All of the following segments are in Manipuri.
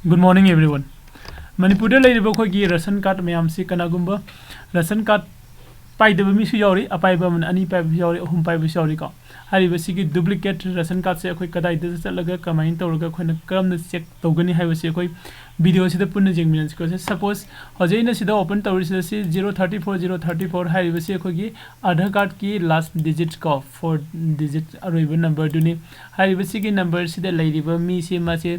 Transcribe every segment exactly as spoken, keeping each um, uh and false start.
Good morning, everyone. ꯃꯅꯤꯄꯨꯔꯗ ꯂꯩꯔꯤꯕ ꯑꯩꯈꯣꯏꯒꯤ ꯔꯦꯁꯟ ꯀꯥꯔꯗ ꯃꯌꯥꯝꯁꯤ ꯀꯅꯥꯒꯨꯝꯕ ꯔꯦꯁꯟ ꯀꯥꯔꯗ ꯄꯥꯏꯗꯕ ꯃꯤꯁꯨ ꯌꯥꯎꯔꯤ, ꯑꯄꯥꯏꯕ ꯑꯃꯅ ꯑꯅꯤ ꯄꯥꯏꯕꯁꯨ ꯌꯥꯎꯔꯤ, ꯑꯍꯨꯝ ꯄꯥꯏꯕꯁꯨ ꯌꯥꯎꯔꯤꯀꯣ꯫ ꯍꯥꯏꯔꯤꯕꯁꯤꯒꯤ ꯗꯨꯄ꯭ꯂꯤꯀꯦꯠ ꯔꯦꯁꯟ ꯀꯥꯔꯗꯁꯦ ꯑꯩꯈꯣꯏ ꯀꯗꯥꯏꯗ ꯆꯠꯂꯒ ꯀꯃꯥꯏꯅ ꯇꯧꯔꯒ ꯑꯩꯈꯣꯏꯅ ꯀꯔꯝꯅ ꯆꯦꯛ ꯇꯧꯒꯅꯤ ꯍꯥꯏꯕꯁꯤ ꯑꯩꯈꯣꯏ ꯚꯤꯗꯤꯑꯣꯁꯤꯗ ꯄꯨꯟꯅ ꯌꯦꯡꯃꯤꯟꯅꯁꯤꯀꯣ꯫ ꯁꯦ, ꯁꯄꯣꯁ ꯍꯧꯖꯤꯛ ꯑꯩꯅ ꯁꯤꯗ ꯑꯣꯄꯟ ꯇꯧꯔꯤꯁꯤꯗ ꯁꯤ zero thirty four zero thirty four ꯍꯥꯏꯔꯤꯕꯁꯤ ꯑꯩꯈꯣꯏꯒꯤ ꯑꯥꯙꯥꯔ ꯀꯥꯔꯗꯀꯤ ꯂꯥꯁ ꯗꯤꯖꯤꯠ ꯀꯣ, ꯐꯣꯔ ꯗꯤꯖꯤꯠ ꯑꯔꯣꯏꯕ ꯅꯝꯕꯔꯗꯨꯅꯤ꯫ ꯍꯥꯏꯔꯤꯕꯁꯤꯒꯤ ꯅꯝꯕꯔꯁꯤꯗ ꯂꯩꯔꯤꯕ ꯃꯤꯁꯤ ꯃꯥꯁꯦ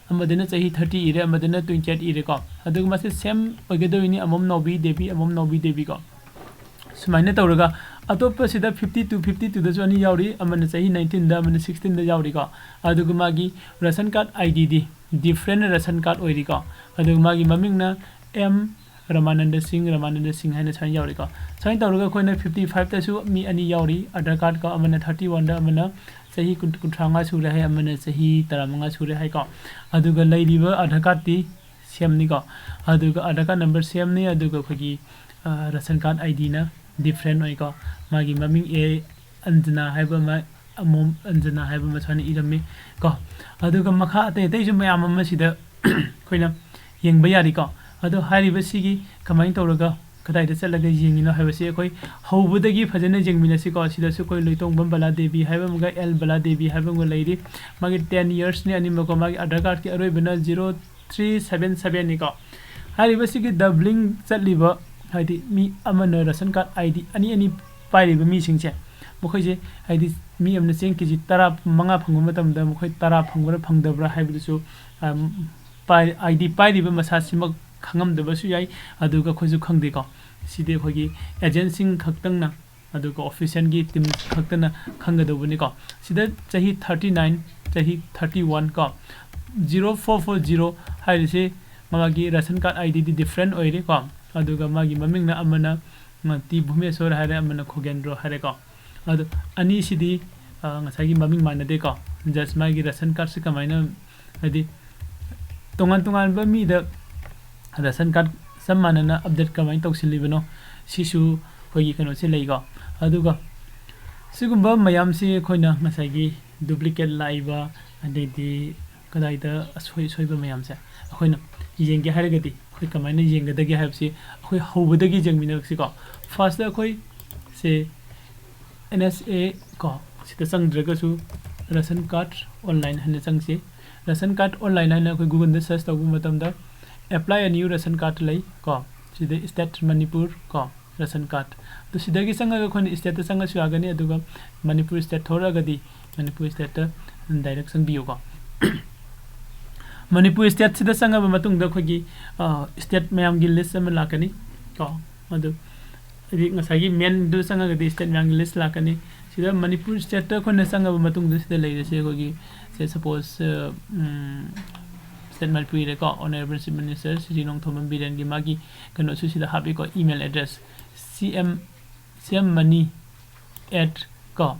ꯑꯃꯗꯅ ꯆꯍꯤ ꯊꯥꯔꯇꯤ ꯏꯔꯦ, ꯑꯃꯗꯅ ꯇ꯭ꯋꯦꯟꯇꯤ ꯑꯩꯠ ꯏꯔꯦꯀꯣ꯫ ꯑꯗꯨꯒ ꯃꯥꯁꯦ ꯁꯦꯝ ꯑꯣꯏꯒꯗꯧꯔꯤꯅꯤ, ꯑꯃꯝ ꯅꯥꯎꯕꯤ ꯗꯦꯕꯤ, ꯑꯃꯝ ꯅꯥꯎꯕꯤ ꯗꯦꯕꯤꯀꯣ꯫ ꯁꯨꯃꯥꯏꯅ ꯇꯧꯔꯒ ꯑꯇꯣꯞꯄꯁꯤꯗ ꯐꯤꯐꯇꯤ ꯇꯨ, ꯐꯤꯐꯇꯤ ꯇꯨꯗꯁꯨ ꯑꯅꯤ ꯌꯥꯎꯔꯤ, ꯑꯃꯅ ꯆꯍꯤ ꯅꯥꯏꯟꯇꯤꯟꯗ, ꯑꯃꯅ ꯁꯤꯛꯁꯇꯤꯟꯗ ꯌꯥꯎꯔꯤꯀꯣ꯫ ꯑꯗꯨꯒ ꯃꯥꯒꯤ ꯔꯦꯁꯟ ꯀꯥꯔꯗ ꯑꯥꯏ ꯗꯤꯗꯤ ꯗꯤꯐ꯭ꯔꯦꯟ ꯔꯦꯁꯟ ꯀꯥꯔꯗ ꯑꯣꯏꯔꯤꯀꯣ꯫ ꯑꯗꯨꯒ ꯃꯥꯒꯤ ꯃꯃꯤꯡꯅ ꯑꯦꯝ ꯔꯃꯥꯅꯟꯗ ꯁꯤꯡ, ꯔꯃꯥꯅꯟꯗ ꯁꯤꯡ ꯍꯥꯏꯅ ꯁꯨꯃꯥꯏꯅ ꯌꯥꯎꯔꯤꯀꯣ꯫ ꯁꯨꯃꯥꯏꯅ ꯇꯧꯔꯒ ꯑꯩꯈꯣꯏꯅ ꯐꯤꯐꯇꯤ ꯐꯥꯏꯚꯇꯁꯨ ꯃꯤ ꯑꯅꯤ ꯌꯥꯎꯔꯤ, ꯑꯥꯙꯥꯔ ꯀꯥꯔꯗꯀꯣ, ꯑꯃꯅ ꯊꯥꯔꯇꯤ ꯋꯥꯟꯗ, ꯑꯃꯅ ꯆꯍꯤ ꯀꯨꯟ, ꯀꯨꯟꯊ꯭ꯔꯥ ꯃꯉꯥ ꯁꯨꯔꯦ ꯍꯥꯏ, ꯑꯃꯅ ꯆꯍꯤ ꯇꯔꯥꯃꯉꯥ ꯁꯨꯔꯦ ꯍꯥꯏꯀꯣ꯫ ꯑꯗꯨꯒ ꯂꯩꯔꯤꯕ ꯑꯥꯙꯥꯔ ꯀꯥꯔꯗꯇꯤ ꯁꯦꯝꯅꯤꯀꯣ꯫ ꯑꯗꯨꯒ ꯑꯥꯙꯥꯔ ꯀꯥꯔꯗ ꯅꯝꯕꯔ ꯁꯦꯝꯅꯤ, ꯑꯗꯨꯒ ꯑꯩꯈꯣꯏꯒꯤ, ꯑ, ꯔꯦꯁꯟ ꯀꯥꯔꯗ ꯑꯥꯏ ꯗꯤꯅ ꯗꯤꯐ꯭ꯔꯦꯟ ꯑꯣꯏꯀꯣ꯫ ꯃꯥꯒꯤ ꯃꯃꯤꯡ ꯑꯦ ꯑꯟꯖꯅꯥ ꯍꯥꯏꯕ ꯑꯃ, ꯑꯃꯣꯝ ꯑꯟꯖꯅꯥ ꯍꯥꯏꯕ ꯑꯃ ꯁꯨꯃꯥꯏꯅ ꯏꯔꯝꯃꯤ ꯀꯣ꯫ ꯑꯗꯨꯒ ꯃꯈꯥ ꯑꯇꯩ ꯑꯇꯩꯁꯨ ꯃꯌꯥꯝ ꯑꯃ ꯁꯤꯗ ꯑꯩꯈꯣꯏꯅ ꯌꯦꯡꯕ ꯌꯥꯔꯤꯀꯣ꯫ ꯑꯗꯣ ꯍꯥꯏꯔꯤꯕꯁꯤꯒꯤ ꯀꯃꯥꯏꯅ ꯇꯧꯔꯒ ꯀꯗꯥꯏꯗ ꯆꯠꯂꯒ ꯌꯦꯡꯉꯤꯅꯣ ꯍꯥꯏꯕꯁꯤ ꯑꯩꯈꯣꯏ ꯍꯧꯕꯗꯒꯤ ꯐꯖꯅ ꯌꯦꯡꯃꯤꯟꯅꯁꯤꯀꯣ꯫ ꯁꯤꯗꯁꯨ ꯑꯩꯈꯣꯏ ꯂꯣꯏꯇꯣꯡꯕꯝ ꯕꯂꯥ ꯗꯦꯕꯤ ꯍꯥꯏꯕ ꯑꯃꯒ ꯑꯦꯜ ꯕꯂꯥ ꯗꯦꯕꯤ ꯍꯥꯏꯕ ꯑꯃꯒ ꯂꯩꯔꯤ꯫ ꯃꯥꯒꯤ ꯇꯦꯟ ꯏꯌꯔꯁꯅꯤ ꯑꯅꯤꯃꯛꯀꯣ꯫ ꯃꯥꯒꯤ ꯑꯥꯙꯥꯔ ꯀꯥꯔꯗꯀꯤ ꯑꯔꯣꯏꯕꯅ ꯖꯤꯔꯣ ꯊ꯭ꯔꯤ ꯁꯕꯦꯟ ꯁꯕꯦꯟꯅꯤꯀꯣ꯫ ꯍꯥꯏꯔꯤꯕꯁꯤꯒꯤ ꯗꯕ꯭ꯂꯤꯡ ꯆꯠꯂꯤꯕ, ꯍꯥꯏꯗꯤ ꯃꯤ ꯑꯃꯅ ꯔꯦꯁꯟ ꯀꯥꯔꯗ ꯑꯥꯏ ꯗꯤ ꯑꯅꯤ ꯑꯅꯤ ꯄꯥꯏꯔꯤꯕ ꯃꯤꯁꯤꯡꯁꯦ, ꯃꯈꯣꯏꯁꯦ ꯍꯥꯏꯗꯤ ꯃꯤ ꯑꯃꯅ ꯆꯦꯡ ꯀꯦ ꯖꯤ ꯇꯔꯥ ꯃꯉꯥ ꯐꯪꯕ ꯃꯇꯝꯗ ꯃꯈꯣꯏ ꯇꯔꯥ ꯐꯪꯕ꯭ꯔꯥ ꯐꯪꯗꯕ꯭ꯔꯥ ꯍꯥꯏꯕꯗꯨꯁꯨ, ꯑꯝ, ꯄꯥꯏ-, ꯑꯥꯏ ꯗꯤ ꯄꯥꯏꯔꯤꯕ ꯃꯁꯥꯁꯤꯃꯛ ꯈꯪꯉꯝꯗꯕꯁꯨ ꯌꯥꯏ, ꯑꯗꯨꯒ ꯑꯩꯈꯣꯏꯁꯨ ꯈꯪꯗꯦꯀꯣ꯫ ꯁꯤꯗꯤ ꯑꯩꯈꯣꯏꯒꯤ ꯑꯦꯖꯦꯟꯁꯤꯡ ꯈꯛꯇꯪꯅ, ꯑꯗꯨꯒ ꯑꯣꯐꯤꯁꯤꯌꯦꯜꯒꯤ ꯇꯤꯝ ꯈꯛꯇꯅ ꯈꯪꯒꯗꯧꯕꯅꯤꯀꯣ꯫ ꯁꯤꯗ ꯆꯍꯤ ꯊꯥꯔꯇꯤ ꯅꯥꯏꯟ, ꯆꯍꯤ ꯊꯥꯔꯇꯤ ꯋꯥꯟ ꯀꯣ, ꯖꯤꯔꯣ ꯐꯣꯔ ꯐꯣꯔ ꯖꯤꯔꯣ ꯍꯥꯏꯔꯤꯁꯤ ꯃꯥꯒꯤ ꯔꯦꯁꯟ ꯀꯥꯔꯗ ꯑꯥꯏ ꯗꯤꯗꯤ ꯗꯤꯐ꯭ꯔꯦꯟ ꯑꯣꯏꯔꯦꯀꯣ꯫ ꯑꯗꯨꯒ ꯃꯥꯒꯤ ꯃꯃꯤꯡꯅ ꯑꯃꯅ, ꯑ, ꯇꯤ ꯚꯨꯃꯦꯁꯣꯔ ꯍꯥꯏꯔꯦ, ꯑꯃꯅ ꯈꯣꯒꯦꯟꯗ꯭ꯔꯣ ꯍꯥꯏꯔꯦꯀꯣ꯫ ꯑꯗꯣ ꯑꯅꯤꯁꯤꯗꯤ, ꯑ, ꯉꯁꯥꯏꯒꯤ ꯃꯃꯤꯡ ꯃꯥꯟꯅꯗꯦꯀꯣ꯫ ꯖꯁ ꯃꯥꯒꯤ ꯔꯦꯁꯟ ꯀꯥꯔꯗꯁꯤ ꯀꯃꯥꯏꯅ, ꯍꯥꯏꯗꯤ ꯇꯣꯉꯥꯟ ꯇꯣꯉꯥꯟꯕ ꯃꯤꯗ ꯔꯦꯁꯟ ꯀꯥꯔꯗ ꯆꯞ ꯃꯥꯟꯅꯅ ꯑꯞꯗꯦꯠ ꯀꯃꯥꯏꯅ ꯇꯧꯁꯤꯜꯂꯤꯕꯅꯣ, ꯁꯤꯁꯨ ꯑꯩꯈꯣꯏꯒꯤ ꯀꯩꯅꯣꯁꯦ ꯂꯩꯀꯣ꯫ ꯑꯗꯨꯒ ꯁꯤꯒꯨꯝꯕ ꯃꯌꯥꯝꯁꯤ ꯑꯩꯈꯣꯏꯅ ꯉꯁꯥꯏꯒꯤ ꯗꯨꯄ꯭ꯂꯤꯀꯦꯠ ꯂꯥꯛꯏꯕ, ꯑꯗꯩꯗꯤ ꯀꯗꯥꯏꯗ ꯑꯁꯣꯏ ꯑꯁꯣꯏꯕ ꯃꯌꯥꯝꯁꯦ ꯑꯩꯈꯣꯏꯅ ꯌꯦꯡꯒꯦ ꯍꯥꯏꯔꯒꯗꯤ ꯑꯩꯈꯣꯏ ꯀꯃꯥꯏꯅ ꯌꯦꯡꯒꯗꯒꯦ ꯍꯥꯏꯕꯁꯤ ꯑꯩꯈꯣꯏ ꯍꯧꯕꯗꯒꯤ ꯌꯦꯡꯃꯤꯟꯅꯔꯛꯁꯤꯀꯣ꯫ ꯐꯥꯔꯁꯇ ꯑꯩꯈꯣꯏ ꯁꯦ ꯑꯦꯟ ꯑꯦꯁ ꯑꯦ ꯀꯣ, ꯁꯤꯗ ꯆꯪꯗ꯭ꯔꯒꯁꯨ ꯔꯦꯁꯟ ꯀꯥꯔꯠ ꯑꯣꯟꯂꯥꯏꯟ ꯍꯥꯏꯅ ꯆꯪꯁꯤ꯫ ꯔꯦꯁꯟ ꯀꯥꯔꯠ ꯑꯣꯟꯂꯥꯏꯟ ꯍꯥꯏꯅ ꯑꯩꯈꯣꯏ Google-ꯗ search ꯇꯧꯕ ꯃꯇꯝꯗ apply a new ration card ꯂꯩ ꯀꯣ꯫ ꯁꯤꯗ state ꯃꯅꯤꯄꯨꯔ ꯀꯣ, ꯔꯦꯁꯟ ꯀꯥꯔꯠ꯫ ꯑꯗꯨ ꯁꯤꯗꯒꯤ ꯆꯪꯉꯒ ꯑꯩꯈꯣꯏꯅ state-ꯇ ꯆꯪꯉꯁꯨ ꯌꯥꯒꯅꯤ, ꯑꯗꯨꯒ ꯃꯅꯤꯄꯨꯔ state ꯊꯣꯔꯛꯑꯒꯗꯤ ꯃꯅꯤꯄꯨꯔ state-ꯇ direct ꯆꯪꯕꯤꯌꯨꯀꯣ꯫ ꯃꯅꯤꯄꯨꯔ state-ꯁꯤꯗ ꯆꯪꯉꯕ ꯃꯇꯨꯡꯗ ꯑꯩꯈꯣꯏꯒꯤ, ꯑ, state ꯃꯌꯥꯝꯒꯤ list ꯑꯃ ꯂꯥꯛꯀꯅꯤ ꯀꯣ꯫ ꯑꯗꯨ ꯍꯥꯏꯗꯤ ꯉꯁꯥꯏꯒꯤ main-ꯗꯨ ꯆꯪꯉꯒꯗꯤ state ꯃꯌꯥꯝꯒꯤ list ꯂꯥꯛꯀꯅꯤ꯫ ꯁꯤꯗ ꯃꯅꯤꯄꯨꯔ state-ꯇ ꯑꯩꯈꯣꯏꯅ ꯆꯪꯉꯕ ꯃꯇꯨꯡꯗ ꯁꯤꯗ ꯂꯩꯔꯤꯁꯦ ꯑꯩꯈꯣꯏꯒꯤ, say suppose, ꯑ, ꯎꯝ, state ꯃꯅꯤꯄꯨꯔꯤꯗꯀꯣ, Honourable Chief Minister Shri Nongthombam ꯕꯤꯔꯦꯟꯒꯤ ꯃꯥꯒꯤ ꯀꯩꯅꯣꯁꯨ ꯁꯤꯗ ꯍꯥꯞꯄꯤꯀꯣ, email address, C M, C M money at ꯀꯣ,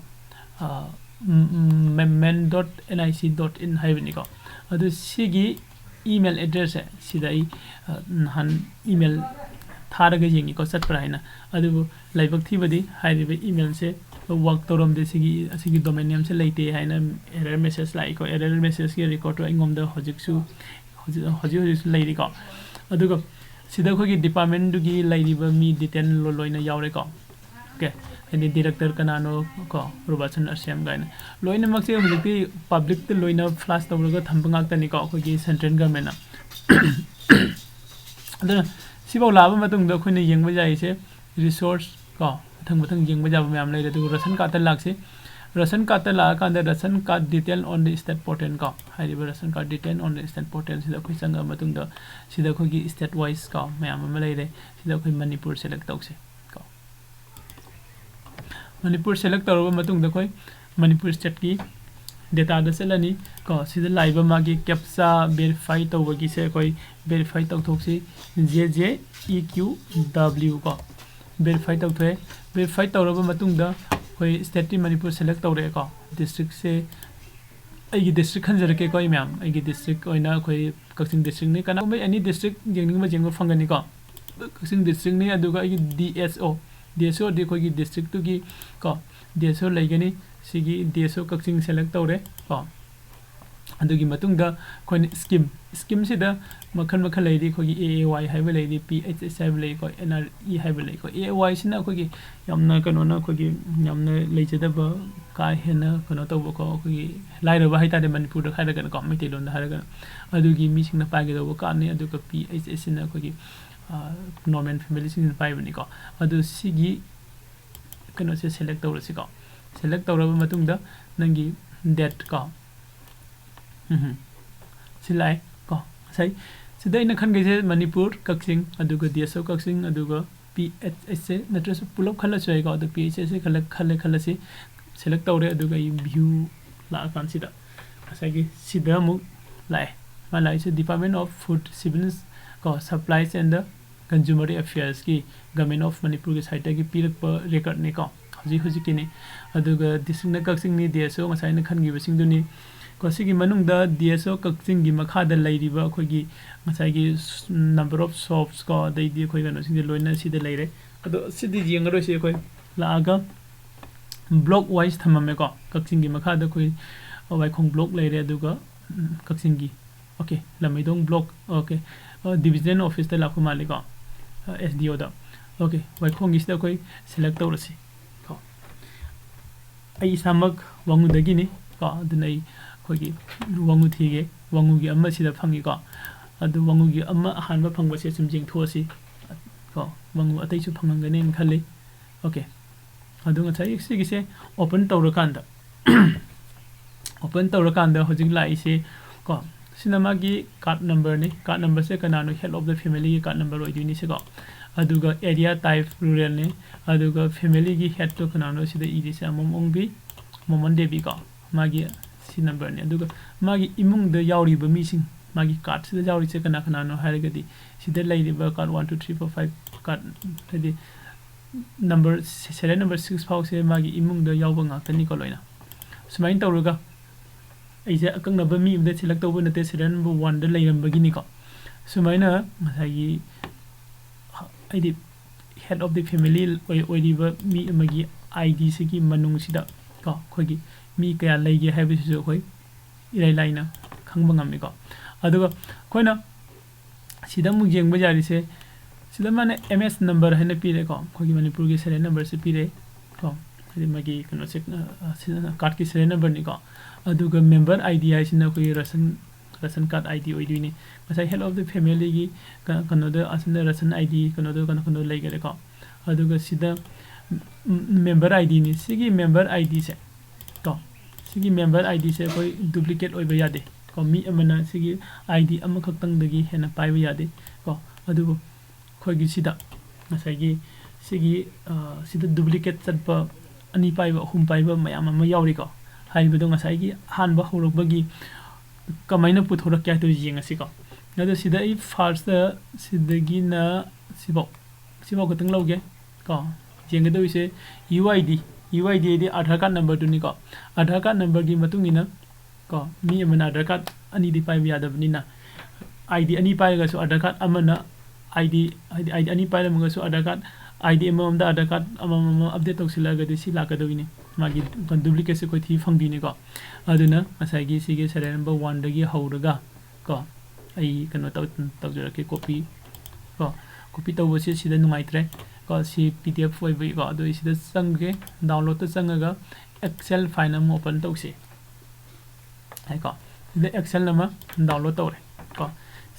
ꯑ, ꯎꯝ, ꯎꯝ, men dot N I C dot in ꯍꯥꯏꯕꯅꯤꯀꯣ꯫ ꯑꯗꯨ ꯁꯤꯒꯤ email address-ꯁꯦ ꯁꯤꯗ ꯑꯩ, ꯑ, ꯅꯍꯥꯟ email ꯊꯥꯔꯒ ꯌꯦꯡꯉꯤꯀꯣ, ꯆꯠꯄ꯭ꯔꯥ ꯍꯥꯏꯅ꯫ ꯑꯗꯨꯕꯨ ꯂꯥꯏꯕꯛ ꯊꯤꯕꯗꯤ ꯍꯥꯏꯔꯤꯕ email-ꯁꯦ work ꯇꯧꯔꯝꯗꯦ, ꯁꯤꯒꯤ, ꯑꯁꯤꯒꯤ domain name-ꯁꯦ ꯂꯩꯇꯦ ꯍꯥꯏꯅ error message ꯂꯥꯛꯏꯀꯣ꯫ Error message-ꯀꯤ record-ꯇꯨ ꯑꯩꯉꯣꯟꯗ ꯍꯧꯖꯤꯛꯁꯨ, ꯍꯧꯖꯤꯛ, ꯍꯧꯖꯤꯛ ꯍꯧꯖꯤꯛꯁꯨ ꯂꯩꯔꯤꯀꯣ꯫ ꯑꯗꯨꯒ ꯁꯤꯗ ꯑꯩꯈꯣꯏꯒꯤ department-ꯗꯨꯒꯤ ꯂꯩꯔꯤꯕ ꯃꯤ detail ꯂꯣ-, ꯂꯣꯏꯅ ꯌꯥꯎꯔꯦꯀꯣ꯫ Okay, ꯍꯥꯏꯗꯤ director ꯀꯅꯥꯅꯣ ꯀꯣ, ꯔꯣꯕꯥꯔꯠꯁꯟ ꯑꯁ꯭ꯌꯥꯝ ꯀꯥꯏꯅ ꯂꯣꯏꯅꯃꯛꯁꯦ ꯍꯧꯖꯤꯛꯇꯤ public-ꯇ ꯂꯣꯏꯅ flash ꯇꯧꯔꯒ ꯊꯝꯕ ꯉꯥꯛꯇꯅꯤꯀꯣ ꯑꯩꯈꯣꯏꯒꯤ central government-ꯅ꯫ ꯑꯗꯨꯅ ꯁꯤꯐꯥꯎ ꯂꯥꯛꯑꯕ ꯃꯇꯨꯡꯗ ꯑꯩꯈꯣꯏꯅ ꯌꯦꯡꯕ ꯌꯥꯏꯁꯦ resource ꯀꯣ, ꯃꯊꯪ ꯃꯊꯪ ꯌꯦꯡꯕ ꯌꯥꯕ ꯃꯌꯥꯝ ꯂꯩꯔꯦ꯫ ꯑꯗꯨꯒ ration card-ꯇ ꯂꯥꯛꯁꯤ꯫ Ration card-ꯇ ꯂꯥꯛꯑꯀꯥꯟꯗ ration card detail on the state portal ꯀꯣ, ꯍꯥꯏꯔꯤꯕ ration card detail on the state portal-ꯁꯤꯗ ꯑꯩꯈꯣꯏ ꯆꯪꯉꯕ ꯃꯇꯨꯡꯗ ꯁꯤꯗ ꯑꯩꯈꯣꯏꯒꯤ state wise ꯀꯣ ꯃꯌꯥꯝ ꯑꯃ ꯂꯩꯔꯦ꯫ ꯁꯤꯗ ꯑꯩꯈꯣꯏ ꯃꯅꯤꯄꯨꯔ select ꯇꯧꯁꯦ ꯀꯣ꯫ ꯃꯅꯤꯄꯨꯔ select ꯇꯧꯔꯕ ꯃꯇꯨꯡꯗ ꯑꯩꯈꯣꯏ ꯃꯅꯤꯄꯨꯔ state-ꯀꯤ data-ꯗ ꯆꯠꯂꯅꯤ ꯀꯣ꯫ ꯁꯤꯗ ꯂꯥꯛꯏꯕ ꯃꯥꯒꯤ captcha verify ꯇꯧꯕꯒꯤꯁꯦ ꯑꯩꯈꯣꯏ verify ꯇꯧꯊꯣꯛꯁꯤ, J J E Q W ꯀꯣ꯫ Verify ꯇꯧꯊꯣꯛꯑꯦ꯫ Verify ꯇꯧꯔꯕ ꯃꯇꯨꯡꯗ ꯑꯩꯈꯣꯏ state-ꯇꯤ ꯃꯅꯤꯄꯨꯔ select ꯇꯧꯔꯛꯑꯦꯀꯣ꯫ District-ꯁꯦ ꯑꯩꯒꯤ district ꯈꯟꯖꯔꯛꯀꯦꯀꯣ ꯑꯩ ꯃꯌꯥꯝ꯫ ꯑꯩꯒꯤ district ꯑꯣꯏꯅ ꯑꯩꯈꯣꯏ ꯀꯛꯆꯤꯡ district-ꯅꯤ꯫ ꯀꯅꯥꯒꯨꯝꯕ any district ꯌꯦꯡꯅꯤꯡꯕ ꯌꯦꯡꯕ ꯐꯪꯒꯅꯤꯀꯣ꯫ ꯀꯛꯆꯤꯡ district-ꯅꯤ꯫ ꯑꯗꯨꯒ ꯑꯩꯒꯤ D S O, D S O-ꯗꯤ ꯑꯩꯈꯣꯏꯒꯤ district-ꯇꯨꯒꯤ ꯀꯣ, D S O ꯂꯩꯒꯅꯤ꯫ ꯁꯤꯒꯤ D S O ꯀꯛꯆꯤꯡ select ꯇꯧꯔꯦ ꯀꯣ꯫ ꯑꯗꯨꯒꯤ ꯃꯇꯨꯡꯗ ꯑꯩꯈꯣꯏꯅ ꯁ꯭ꯀꯤꯝ, ꯁ꯭ꯀꯤꯝꯁꯤꯗ ꯃꯈꯜ ꯃꯈꯜ ꯂꯩꯔꯤ꯫ ꯑꯩꯈꯣꯏꯒꯤ ꯑꯦ ꯑꯦ ꯋꯥꯏ ꯍꯥꯏꯕ ꯂꯩꯔꯤ, ꯄꯤ ꯑꯩꯆ ꯑꯦꯁ ꯍꯥꯏꯕ ꯂꯩꯀꯣ, ꯑꯦꯟ ꯑꯥꯔ ꯏ ꯍꯥꯏꯕ ꯂꯩꯀꯣ꯫ ꯑꯦ ꯑꯦ ꯋꯥꯏꯁꯤꯅ ꯑꯩꯈꯣꯏꯒꯤ ꯌꯥꯝꯅ ꯀꯩꯅꯣꯅ, ꯑꯩꯈꯣꯏꯒꯤ ꯌꯥꯝꯅ ꯂꯩꯖꯗꯕ, ꯀꯥ ꯍꯦꯟꯅ ꯀꯩꯅꯣ ꯇꯧꯕꯀꯣ, ꯑꯩꯈꯣꯏꯒꯤ ꯂꯥꯏꯔꯕ ꯍꯥꯏꯇꯥꯔꯦ, ꯃꯅꯤꯄꯨꯔꯗ ꯍꯥꯏꯔꯒꯅꯀꯣ, ꯃꯩꯇꯩꯂꯣꯟꯗ ꯍꯥꯏꯔꯒꯅ, ꯑꯗꯨꯒꯤ ꯃꯤꯁꯤꯡꯅ ꯄꯥꯏꯒꯗꯧꯕ ꯀꯥꯔꯠꯅꯤ꯫ ꯑꯗꯨꯒ ꯄꯤ ꯑꯩꯆ ꯑꯦꯁꯁꯤꯅ ꯑꯩꯈꯣꯏꯒꯤ, ꯑ, ꯅꯣꯔꯃꯦꯜ ꯐꯦꯃꯤꯂꯤꯁꯤꯡꯁꯤꯅ ꯄꯥꯏꯕꯅꯤꯀꯣ꯫ ꯑꯗꯨ ꯁꯤꯒꯤ ꯀꯩꯅꯣꯁꯦ ꯁꯦꯂꯦꯛ ꯇꯧꯔꯁꯤꯀꯣ꯫ ꯁꯦꯂꯦꯛ ꯇꯧꯔꯕ ꯃꯇꯨꯡꯗ ꯅꯪꯒꯤ ꯗꯦꯠ ꯀꯣ, ꯎꯝ, ꯁꯤ ꯂꯥꯛꯑꯦ ꯀꯣ꯫ ꯉꯁꯥꯏ ꯁꯤꯗ ꯑꯩꯅ ꯈꯟꯈꯩꯁꯦ ꯃꯅꯤꯄꯨꯔ, ꯀꯛꯆꯤꯡ, ꯑꯗꯨꯒ ꯗꯤ ꯑꯦꯁ ꯑꯣ ꯀꯛꯆꯤꯡ, ꯑꯗꯨꯒ ꯄꯤ ꯑꯩꯆ ꯑꯦꯁꯁꯦ ꯅꯠꯇ꯭ꯔꯁꯨ ꯄꯨꯂꯞ ꯈꯜꯂꯁꯨ ꯌꯥꯏꯀꯣ꯫ ꯑꯗꯣ ꯄꯤ ꯑꯩꯆ ꯑꯦꯁꯁꯦ ꯈꯜꯂ-, ꯈꯜꯂꯦ ꯈꯜꯂꯁꯤ, ꯁꯦꯂꯦꯛ ꯇꯧꯔꯦ꯫ ꯑꯗꯨꯒ ꯑꯩ ꯚ꯭ꯌꯨ ꯂꯥꯛꯑꯀꯥꯟꯁꯤꯗ ꯉꯁꯥꯏꯒꯤ ꯁꯤꯗ ꯑꯃꯨꯛ ꯂꯥꯛꯑꯦ꯫ ꯃꯥ ꯂꯥꯛꯏꯁꯦ Department of Food, Civil ꯀꯣ, Supplies and the Consumer Affairsꯀꯤ, Government of ꯃꯅꯤꯄꯨꯔꯒꯤ ꯁꯥꯏꯠꯇꯒꯤ ꯄꯤꯔꯛꯄ ꯔꯦꯀꯣꯔꯠꯅꯤꯀꯣ, ꯍꯧꯖꯤꯛ ꯍꯧꯖꯤꯛꯀꯤꯅꯤ꯫ ꯑꯗꯨꯒ ꯗꯤꯁꯇ꯭ꯔꯤꯛꯅ ꯀꯛꯆꯤꯡꯅꯤ, ꯗꯤ ꯑꯦꯁ ꯑꯣ ꯉꯁꯥꯏ ꯑꯩꯅ ꯈꯟꯈꯤꯕꯁꯤꯡꯗꯨꯅꯤ ꯀꯣ꯫ ꯁꯤꯒꯤ ꯃꯅꯨꯡꯗ ꯗꯤ ꯑꯦꯁ ꯑꯣ ꯀꯛꯆꯤꯡꯒꯤ ꯃꯈꯥꯗ ꯂꯩꯔꯤꯕ ꯑꯩꯈꯣꯏꯒꯤ ꯉꯁꯥꯏꯒꯤ number of shops ꯀꯣ, ꯑꯗꯩꯗꯤ ꯑꯩꯈꯣꯏ ꯀꯩꯅꯣꯁꯤꯡꯁꯦ ꯂꯣꯏꯅ ꯁꯤꯗ ꯂꯩꯔꯦ꯫ ꯑꯗꯣ ꯁꯤꯗꯤ ꯌꯦꯡꯉꯔꯣꯏꯁꯤ꯫ ꯑꯩꯈꯣꯏ ꯂꯥꯛꯑꯒ block wise ꯊꯝꯃꯝꯃꯦꯀꯣ꯫ ꯀꯛꯆꯤꯡꯒꯤ ꯃꯈꯥꯗ ꯑꯩꯈꯣꯏ ꯋꯥꯏꯈꯣꯡ block ꯂꯩꯔꯦ, ꯑꯗꯨꯒ, ꯎꯝ, ꯀꯛꯆꯤꯡꯒꯤ, okay, ꯂꯝꯃꯩꯗꯣꯡ block, okay, ꯑ, division officeꯇ ꯂꯥꯛꯄ ꯃꯥꯜꯂꯤꯀꯣ, ꯑ, ꯑꯦꯁ ꯗꯤ ꯑꯣꯗ꯫ Okay, ꯋꯥꯏꯈꯣꯡꯒꯤꯁꯤꯗ ꯑꯩꯈꯣꯏ select ꯇꯧꯔꯁꯤ ꯀꯣ꯫ ꯑꯩ ꯏꯁꯥꯃꯛ ꯋꯥꯉꯨꯗꯒꯤꯅꯤ ꯀꯣ, ꯑꯗꯨꯅ ꯑꯩ ꯑꯩꯈꯣꯏꯒꯤ ꯋꯥꯉꯨ ꯊꯤꯒꯦ꯫ ꯋꯥꯉꯨꯒꯤ ꯑꯃ ꯁꯤꯗ ꯐꯪꯉꯤꯀꯣ꯫ ꯑꯗꯨ ꯋꯥꯉꯨꯒꯤ ꯑꯃ ꯑꯍꯥꯟꯕ ꯐꯪꯕꯁꯦ ꯁꯨꯝ ꯌꯦꯡꯊꯣꯛꯑꯁꯤ ꯀꯣ꯫ ꯋꯥꯉꯨ ꯑꯇꯩꯁꯨ ꯐꯪꯉꯝꯒꯅꯦꯅ ꯈꯜꯂꯤ꯫ Okay꯫ ꯑꯗꯨ ꯉꯁꯥꯏ ꯁꯤꯒꯤꯁꯦ open ꯇꯧꯔꯀꯥꯟꯗ, open ꯇꯧꯔꯀꯥꯟꯗ ꯍꯧꯖꯤꯛ ꯂꯥꯛꯏꯁꯦ ꯀꯣ, ꯁꯤꯅ ꯃꯥꯒꯤ card numberꯅꯤ꯫ Card numberꯁꯦ ꯀꯅꯥꯅꯣ? Head of the familyꯒꯤ card number ꯑꯣꯏꯗꯣꯏꯅꯤ ꯁꯤꯀꯣ꯫ ꯑꯗꯨꯒ area type ruralꯅꯤ꯫ ꯑꯗꯨꯒ familyꯒꯤ headꯇꯣ ꯀꯅꯥꯅꯣ? ꯁꯤꯗ ꯏꯔꯤꯁꯦ ꯑꯃꯣꯝ ꯑꯣꯡꯕꯤ, ꯃꯣꯃꯣꯟ ꯗꯦꯕꯤ ꯀꯣ, ꯃꯥꯒꯤ ꯁꯤ numberꯅꯤ꯫ ꯑꯗꯨꯒ ꯃꯥꯒꯤ ꯏꯃꯨꯡꯗ ꯌꯥꯎꯔꯤꯕ ꯃꯤꯁꯤꯡ, ꯃꯥꯒꯤ cardꯁꯤꯗ ꯌꯥꯎꯔꯤꯁꯦ ꯀꯅꯥ ꯀꯅꯥꯅꯣ ꯍꯥꯏꯔꯒꯗꯤ, ꯁꯤꯗ ꯂꯩꯔꯤꯕ card one, two, three, four, five card, ꯍꯥꯏꯗꯤ number, serial number six ꯐꯥꯎꯁꯦ ꯃꯥꯒꯤ ꯏꯃꯨꯡꯗ ꯌꯥꯎꯕ ꯉꯥꯛꯇꯅꯤꯀꯣ ꯂꯣꯏꯅ꯫ ꯁꯨꯃꯥꯏꯅ ꯇꯧꯔꯒ ꯑꯩꯁꯦ ꯑꯀꯛꯅꯕ ꯃꯤ ꯑꯃꯗ select ꯇꯧꯕ ꯅꯠꯇꯦ, serial number oneꯗ ꯂꯩꯔꯝꯕꯒꯤꯅꯤꯀꯣ꯫ ꯁꯨꯃꯥꯏꯅ ꯉꯁꯥꯏꯒꯤ ꯍꯥꯏꯗꯤ head of the family ꯑꯣꯏ-, ꯑꯣꯏꯔꯤꯕ ꯃꯤ ꯑꯃꯒꯤ IDꯁꯤꯒꯤ ꯃꯅꯨꯡꯁꯤꯗ ꯀꯣ, ꯑꯩꯈꯣꯏꯒꯤ ꯃꯤ ꯀꯌꯥ ꯂꯩꯒꯦ ꯍꯥꯏꯕꯁꯤꯁꯨ ꯑꯩꯈꯣꯏ ꯏꯔꯥꯏ ꯂꯥꯏꯅ ꯈꯪꯕ ꯉꯝꯃꯤꯀꯣ꯫ ꯑꯗꯨꯒ ꯑꯩꯈꯣꯏꯅ ꯁꯤꯗ ꯑꯃꯨꯛ ꯌꯦꯡꯕ ꯌꯥꯔꯤꯁꯦ, ꯁꯤꯗ ꯃꯥꯅ ꯑꯦꯝ ꯑꯦꯁ ꯅꯝꯕꯔ ꯍꯥꯏꯅ ꯄꯤꯔꯦꯀꯣ, ꯑꯩꯈꯣꯏꯒꯤ ꯃꯅꯤꯄꯨꯔꯒꯤ ꯁꯦꯔꯤꯌꯦꯜ ꯅꯝꯕꯔꯁꯦ ꯄꯤꯔꯦ ꯀꯣ, ꯍꯥꯏꯗꯤ ꯃꯥꯒꯤ ꯀꯩꯅꯣꯁꯦ, ꯑ, ꯑ, ꯁꯤ-, ꯀꯥꯔꯠꯀꯤ ꯁꯦꯔꯤꯌꯦꯜ ꯅꯝꯕꯔꯅꯤꯀꯣ꯫ ꯑꯗꯨꯒ ꯃꯦꯝꯕꯔ ꯑꯥꯏ ꯗꯤ ꯍꯥꯏꯁꯤꯅ ꯑꯩꯈꯣꯏꯒꯤ ration, ration card I D ꯑꯣꯏꯗꯣꯏꯅꯤ꯫ ꯉꯁꯥꯏ ꯍꯦꯗ ꯑꯣꯐ ꯗ ꯐꯦꯃꯤꯂꯤꯒꯤ ꯀ-, ꯀꯩꯅꯣꯗ ꯑꯁꯤꯅ ꯔꯦꯁꯟ ꯑꯥꯏ ꯗꯤ ꯀꯩꯅꯣꯗ ꯀꯩꯅꯣ, ꯀꯩꯅꯣ ꯂꯩꯈꯔꯦꯀꯣ꯫ ꯑꯗꯨꯒ ꯁꯤꯗ, ꯎꯝ, ꯃꯦꯝꯕꯔ ꯑꯥꯏ ꯗꯤꯅꯤ꯫ ꯁꯤꯒꯤ ꯃꯦꯝꯕꯔ ꯑꯥꯏ ꯗꯤꯁꯦ ꯀꯣ, ꯁꯤꯒꯤ ꯃꯦꯝꯕꯔ ꯑꯥꯏ ꯗꯤꯁꯦ ꯑꯩꯈꯣꯏ ꯗꯨꯄ꯭ꯂꯤꯀꯦꯠ ꯑꯣꯏꯕ ꯌꯥꯗꯦ ꯀꯣ꯫ ꯃꯤ ꯑꯃꯅ ꯁꯤꯒꯤ ꯑꯥꯏ ꯗꯤ ꯑꯃꯈꯛꯇꯪꯗꯒꯤ ꯍꯦꯟꯅ ꯄꯥꯏꯕ ꯌꯥꯗꯦ ꯀꯣ꯫ ꯑꯗꯨꯕꯨ ꯑꯩꯈꯣꯏꯒꯤ ꯁꯤꯗ ꯉꯁꯥꯏꯒꯤ ꯁꯤꯒꯤ, ꯑ, ꯁꯤꯗ ꯗꯨꯄ꯭ꯂꯤꯀꯦꯠ ꯆꯠꯄ, ꯑꯅꯤ ꯄꯥꯏꯕ, ꯑꯍꯨꯝ ꯄꯥꯏꯕ ꯃꯌꯥꯝ ꯑꯃ ꯌꯥꯎꯔꯤꯀꯣ꯫ ꯍꯥꯏꯔꯤꯕꯗꯣ ꯉꯁꯥꯏꯒꯤ ꯑꯍꯥꯟꯕ ꯍꯧꯔꯛꯄꯒꯤ ꯀꯃꯥꯏꯅ ꯄꯨꯊꯣꯔꯛꯀꯦ ꯍꯥꯏꯗꯣ ꯌꯦꯡꯉꯁꯤꯀꯣ꯫ ꯑꯗꯣ ꯁꯤꯗ ꯑꯩ ꯐꯥꯔꯁꯇ ꯁꯤꯗꯒꯤꯅ ꯁꯤꯐꯥꯎ, ꯁꯤꯐꯥꯎ ꯈꯛꯇꯪ ꯂꯧꯒꯦ ꯀꯣ꯫ ꯌꯦꯡꯒꯗꯧꯔꯤꯁꯦ U I D, U I D ꯍꯥꯏꯗꯤ ꯑꯙꯥꯔ ꯀꯥꯔꯠ ꯅꯝꯕꯔꯗꯨꯅꯤꯀꯣ꯫ ꯑꯙꯥꯔ ꯀꯥꯔꯠ ꯅꯝꯕꯔꯒꯤ ꯃꯇꯨꯡ ꯏꯟꯅ ꯀꯣ, ꯃꯤ ꯑꯃꯅ ꯑꯙꯥꯔ ꯀꯥꯔꯠ ꯑꯅꯤꯗꯤ ꯄꯥꯏꯕ ꯌꯥꯗꯕꯅꯤꯅ, ꯑꯥꯏ ꯗꯤ ꯑꯅꯤ ꯄꯥꯏꯔꯒꯁꯨ ꯑꯙꯥꯔ ꯀꯥꯔꯠ ꯑꯃꯅ ꯑꯥꯏ ꯗꯤ, ꯍꯥꯏꯗꯤ ꯑꯥꯏ ꯗꯤ ꯑꯅꯤ ꯄꯥꯏꯔꯝꯃꯒꯁꯨ ꯑꯙꯥꯔ ꯀꯥꯔꯠ, ꯑꯥꯏ ꯗꯤ ꯑꯃꯃꯝꯗ ꯑꯙꯥꯔ ꯀꯥꯔꯠ ꯑꯃꯃꯝ ꯑꯞꯗꯦꯠ ꯇꯧꯁꯤꯜꯂꯛꯑꯒꯗꯤ ꯁꯤ ꯂꯥꯛꯀꯗꯧꯔꯤꯅꯤ꯫ ꯃꯥꯒꯤ ꯗꯨꯄ꯭ꯂꯤꯀꯦꯠꯁꯦ ꯑꯩꯈꯣꯏ ꯊꯤ ꯐꯪꯗꯣꯏꯅꯤꯀꯣ꯫ ꯑꯗꯨꯅ ꯉꯁꯥꯏꯒꯤ ꯁꯤꯒꯤ ꯁꯦꯔꯤꯌꯦꯜ ꯅꯝꯕꯔ ꯋꯥꯟꯗꯒꯤ ꯍꯧꯔꯒ ꯀꯣ, ꯑꯩ ꯀꯩꯅꯣ ꯇꯧ-, ꯇꯧꯖꯔꯛꯀꯦ, ꯀꯣꯄꯤ ꯀꯣ꯫ ꯀꯣꯄꯤ ꯇꯧꯕꯁꯦ ꯁꯤꯗ ꯅꯨꯡꯉꯥꯏꯇ꯭ꯔꯦ ꯀꯣ, ꯁꯤ ꯄꯤ ꯗꯤ ꯑꯦꯐ ꯑꯣꯏꯕꯒꯤꯀꯣ꯫ ꯑꯗꯣ ꯑꯩ ꯁꯤꯗ ꯆꯪꯒꯦ, ꯗꯥꯎꯟꯂꯣꯗꯇ ꯆꯪꯉꯒ ꯑꯦꯛꯁꯦꯜ ꯐꯥꯏꯜ ꯑꯃ ꯑꯣꯄꯟ ꯇꯧꯁꯤ꯫ ꯍꯥꯏꯀꯣ, ꯁꯤꯗ ꯑꯦꯛꯁꯦꯜ ꯑꯃ ꯗꯥꯎꯟꯂꯣꯗ ꯇꯧꯔꯦ ꯀꯣ꯫